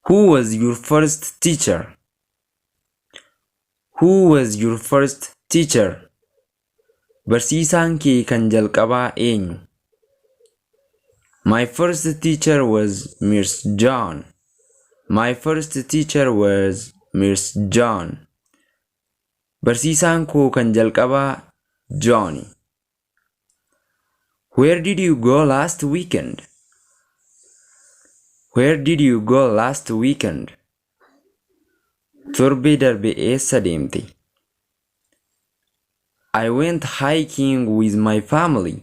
Who was your first teacher? Who was your first teacher? Barsiisaan kee kan jalqabaa eenyu? My first teacher was Miss John. My first teacher was Miss John. Barsiisaan koo kan jalqabaa John. Where did you go last weekend? Where did you go last weekend? Torbee darbe eessa deemte? I went hiking with my family.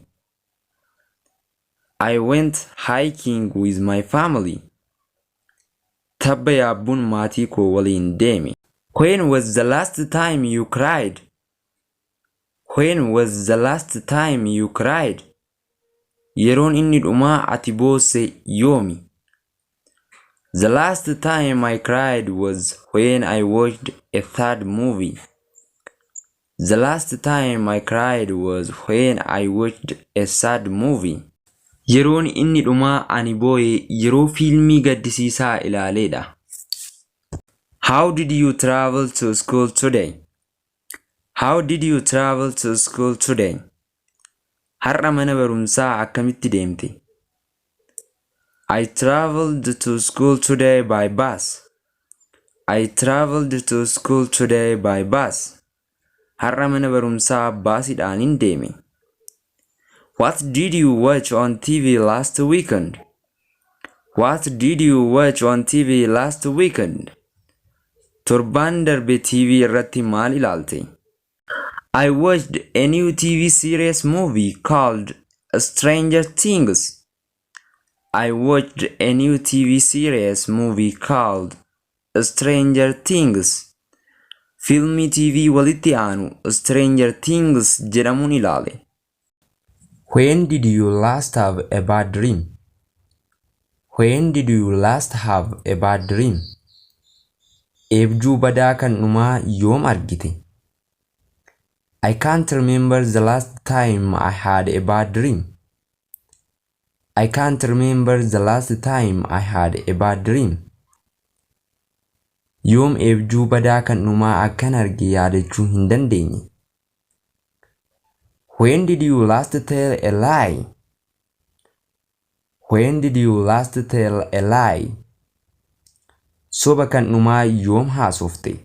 I went hiking with my family. Tabba yaabbuun maatii koo waliin deeme. When was the last time you cried? When was the last time you cried? Yeroon inni dhumaa ati boosse yoomi? The last time I cried was when I watched a sad movie. The last time I cried was when I watched a sad movie. Yeroon inni dhumaa ani boo'e yeroo fiilmii gaddisiisaa ilaaleedha. How did you travel to school today? How did you travel to school today? Har'a mana barumsaa akkamitti deemte? I traveled to school today by bus. I traveled to school today by bus. Har'a mana barumsaa baasiidhaanin deeme. What did you watch on TV last weekend? What did you watch on TV last weekend? Torbaan darbe TV irratti maal ilaalte? I watched a new TV series movie called Stranger Things. I watched a new TV series movie called Stranger Things. Fiilmii TV walitti aanu Stranger Things jedhamuun ilaale. When did you last have a bad dream? When did you last have a bad dream? Eebjuu badaa kan dhumaa yoom argite? I can't remember the last time I had a bad dream. I can't remember the last time I had a bad dream. Yoom eebjuu badaa kan dhumaa akkan arge yaadachuu hin dandeenye. When did you last tell a lie? When did you last tell a lie? Soba kan dhumaa yoom haasofte?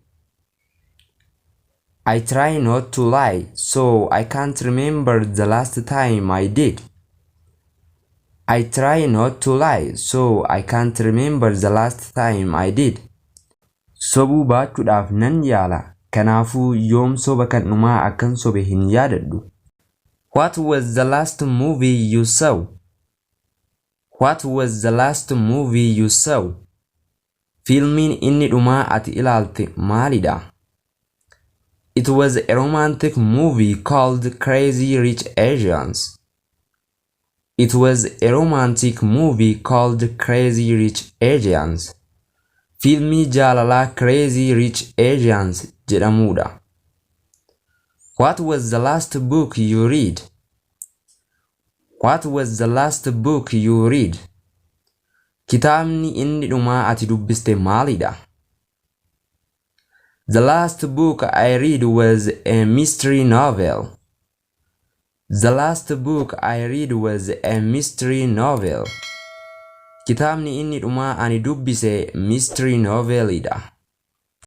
I try not to lie, so I can't remember the last time I did. I try not to lie, so I can't remember the last time I did. Sobuu baachuudhaaf nan yaala, kanaafuu yoom soba kan dhumaa akkan sobe hin yaadadhu. What was the last movie you saw? What was the last movie you saw? Fiilmiin inni dhumaa ati ilaalte maalidha? It was a romantic movie called Crazy Rich Asians. It was a romantic movie called Crazy Rich Asians. Fiilmii jaalalaa Crazy Rich Asians jedhamudha. What was the last book you read? What was the last book you read? Kitaabni inni dhumaa ati dubbiste maalidha? The last book I read was a mystery novel. The last book I read was a mystery novel. Kitaabni inni dhumaa ani dubbise mystery novelidha.